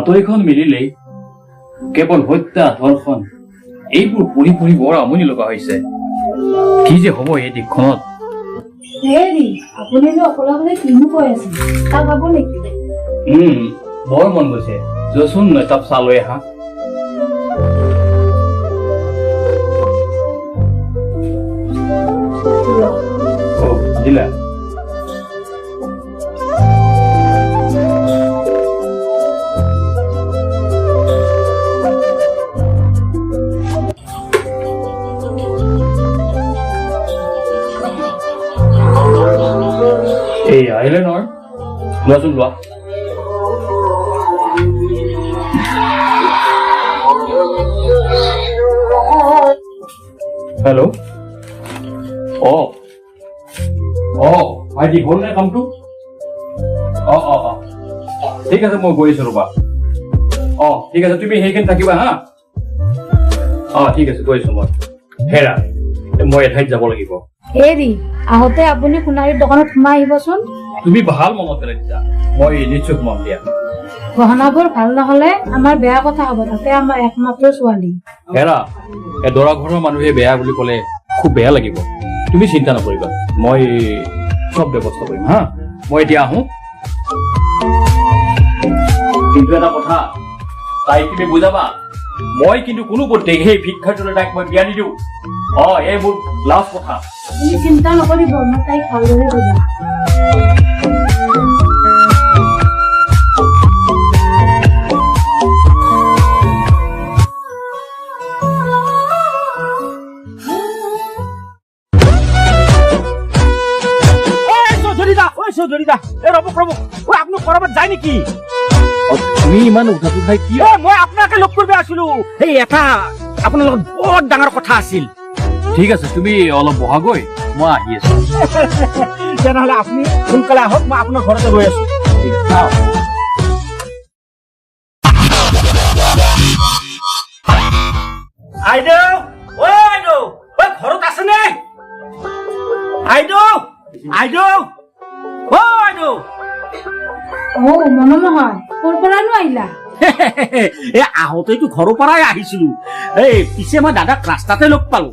বাতৰিখন মিলিলেই কেৱল হত্যা, ধৰ্ষণ, এইবোৰ পঢ়ি পঢ়ি বৰ আমনি লগা হৈছে। কি যে হ'ব এই দেশখনত। হেৰি, আপুনি যে অকলে অকলে কিনো কৈ আছে? চাহ খাব নেকি? বৰ মন গৈছে। যোৱাচোন, একাপ চাহ লৈ আহা। অ, দিলা। এই আহিলে নহয়, লোৱাচোন, লোৱা। হেল্ল', অ অ ভাইটি, হ'ল নে কামটো? অ অ অ ঠিক আছে, মই গৈ আছো ৰ'বা। অ, ঠিক আছে, তুমি সেইখিনি থাকিবা হা। অ, ঠিক আছে, গৈ আছো মই। হেৰা, মই এঠাইত যাব লাগিব। হেৰি, আহোঁতে আপুনি সোণাৰীৰ দোকানত সোমাই আহিবচোন। তুমি ভাল মনত পেলাই দিছা, মই নিশ্চয় সোমাম দিয়া। গহনাবোৰ ভাল নহলে আমাৰ বেয়া কথা হ'ব, তাতে আমাৰ একমাত্ৰ ছোৱালী। হেৰা, এই দৰা ঘৰৰ মানুহে বেয়া বুলি ক'লে খুব বেয়া লাগিব। তুমি চিন্তা নকৰিবা, মই চব ব্যৱস্থা কৰিম হা। মই এতিয়া আহোঁ। কিন্তু এটা কথা তাইক তুমি বুজাবা, মই কিন্তু কোনো পধ্যেই সেই ভিক্ষাৰীটোলৈ তাইক মই বিয়া নিদিওঁ। অ, এই মোৰ লাষ্ট কথা। তুমি চিন্তা নকৰিব, মই তাইক ভালদৰে বুজাম। চৌধুৰীদা, ঐ চৌধুৰীদা, এই ৰ'ব ৰ'ব, ঐ আপুনি ক'ৰবাত যায় নেকি? তুমি ইমান উঠাটো খাই কি? ঐ, মই আপোনাকে লগ কৰিব আছিলো। এই এটা আপোনাৰ লগত বৰ ডাঙৰ কথা আছিল। ঠিক আছে, তুমি অলপ বহাগৈ, মই আহি আছো। তেনেহ'লে আপুনি সোনকালে আহক, মই আপোনাৰ ঘৰতে গৈ আছো। ঠিক আছে। আইদেউ, ঐ আইদেউ, ঐ ঘৰত আছেনে? আইদেউ, আইদেউ, ঐ আইদেউ। অ মনমোহন, ক'ৰ পৰানো আহিলা? এই আহোঁতেতো ঘৰৰ পৰাই আহিছিলো। এই পিছে মই দাদাক ৰাস্তাতে লগ পালো।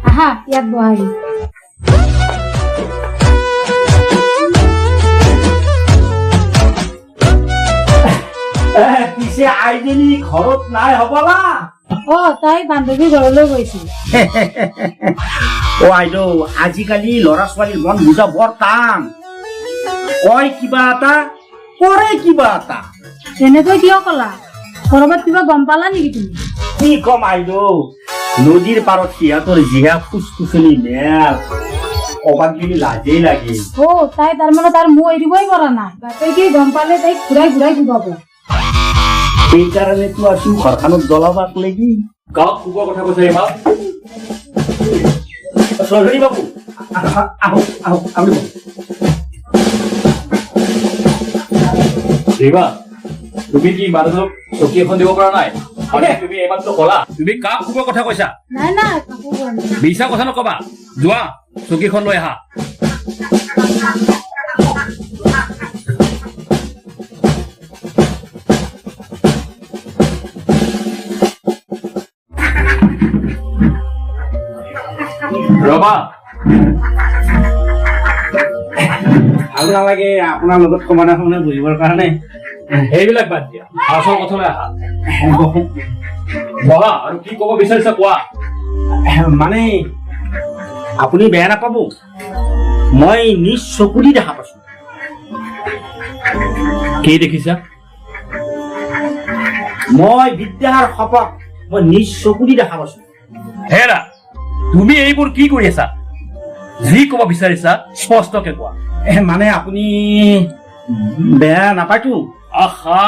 আহা, ইয়াত বহাহি। পিছে আইজনী ঘৰত নাই হ'বলা? অ, তাই বান্ধৱীৰ ঘৰলৈ গৈছিল। অ আইদেউ, আজিকালি ল'ৰা ছোৱালীৰ মন বুজা বৰ টান। কয় কিবা এটা, কৰে কিবা এটা। তেনেকৈ কিয় ক'লা? কৰবাত কিবা গম পালা নেকি তুমি? কি কম আইদেউ, নদীৰ পাৰত সিহঁতৰ জিহা ফুচফুচনি মেল, অবাক গেলি লাজেই লাগে। অ, তাই তাৰমানে তাৰ মুখ এৰিবই পৰা নাই। বাপেকে গম পালে তাইক ঘূৰাই ঘূৰাই কোবাব। সেইকাৰণেতো আছো ঘৰখনত জ্বলাবাক লাগি। গাঁৱত কোবোৱাৰ কথা কৈছা ইমান? চৌধুৰী বাবু, আহক আহক, আপুনি বহক। ৰীমা, তুমি কি মানুহজনক চকী এখন দিব পৰা নাই? আৰু তুমি এইমাত্ৰ ক'লা, তুমি কাক কোবোৱাৰ কথা কৈছা? নাই নাই, কাকো কোৱা নাই। মিছা কথা নকবা, যোৱা চকীখন লৈ আহা। ৰবা। ভাল নালাগে আপোনাৰ লগত সমানে সমানে বহিবৰ কাৰণে। সেইবিলাক বাদ দিয়া, আচল কথালৈ আহা। বহা, আৰু কি ক'ব বিচাৰিছা কোৱা। মানে আপুনি বেয়া নাপাব, মই নিজ চকু দি দেখা পাইছো। কি দেখিছা? মই বিদ্যাৰ শপত, মই নিজ চকু দি দেখা পাইছো। হেৰা, তুমি এইবোৰ কি কৰি আছা? যি ক'ব বিচাৰিছা স্পষ্টকে কোৱা। মানে আপুনি বেয়া নাপায়তো? আহা,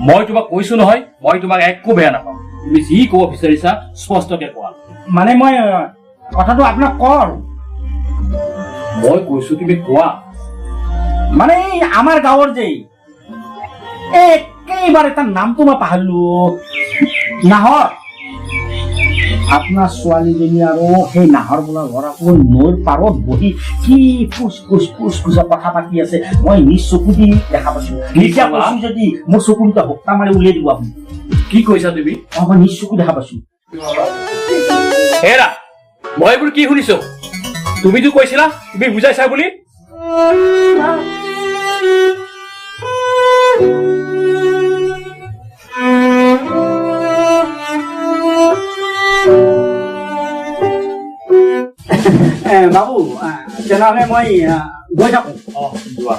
মই তোমাক কৈছো নহয়, মই তোমাক একো বেয়া নাপাওঁ। তুমি যি ক'ব বিচাৰিছা স্পষ্টকে কোৱা। মানে মই কথাটো আপোনাক কওঁ আৰু। মই কৈছো তুমি কোৱা। মানে এই আমাৰ গাঁৱৰ যে একেবাৰে তাৰ নামটো মই পাহৰিলো, নাহৰ। আপোনাৰ ছোৱালীজনী আৰু সেই নাহৰ বোলা ল'ৰাটো নৈৰ পাৰত বহি কি ফুচ ফুচ ফুচ ফুচা কথা পাতি আছে, মই নিজ চকু দি দেখা পাইছো। নিজে ক'লা? কৈছো যদি মোৰ চকু দুটা হোক্তা মাৰি উলিয়াই দিব আপুনি। কি কৈছা তুমি? অ, মই নিজ চকু দেখা পাইছো। হেৰা, মই এইবোৰ কি শুনিছো? তুমিতো কৈছিলা তুমি বুজাইছা বুলি। বাবু, তেনেহ'লে মই গৈ থাকো। অ, যোৱা।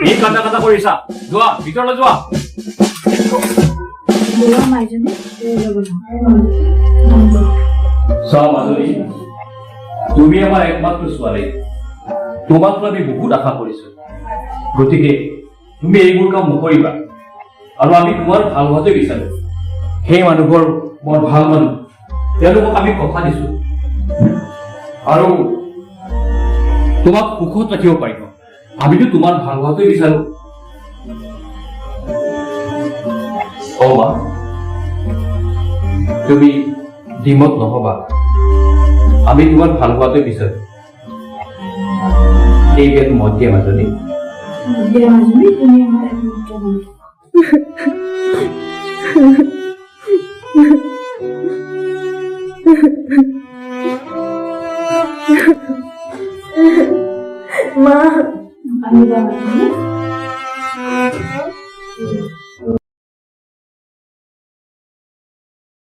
কি কান্দা কান্দা কৰিছা? যোৱা, ভিতৰলৈ যোৱা। ব'লা মাইজনী, লৈ যাব। চোৱা মাজনী, তুমি আমাৰ একমাত্ৰ ছোৱালী, তোমাক লৈ আমি বহুত আশা কৰিছো। গতিকে তুমি এইবোৰ কাম নকৰিবা আৰু আমি তোমাৰ ভাল হোৱাটোৱে বিচাৰো। সেই মানুহবোৰ বৰ ভাল মানুহ, তেওঁলোকক আমি কথা দিছো আৰু তোমাক সুখত ৰাখিব পাৰিব। আমিতো তোমাৰ ভাল হোৱাটোৱে বিচাৰো। অ মা, তুমি দ্বিমত নহবা, আমি তোমাৰ ভাল হোৱাটোৱে বিচাৰো। এই বিয়াত মত দিয়া মাজনী। দিয়া মাজনী, তুমি আমাৰ একমাত্ৰ মানুহ।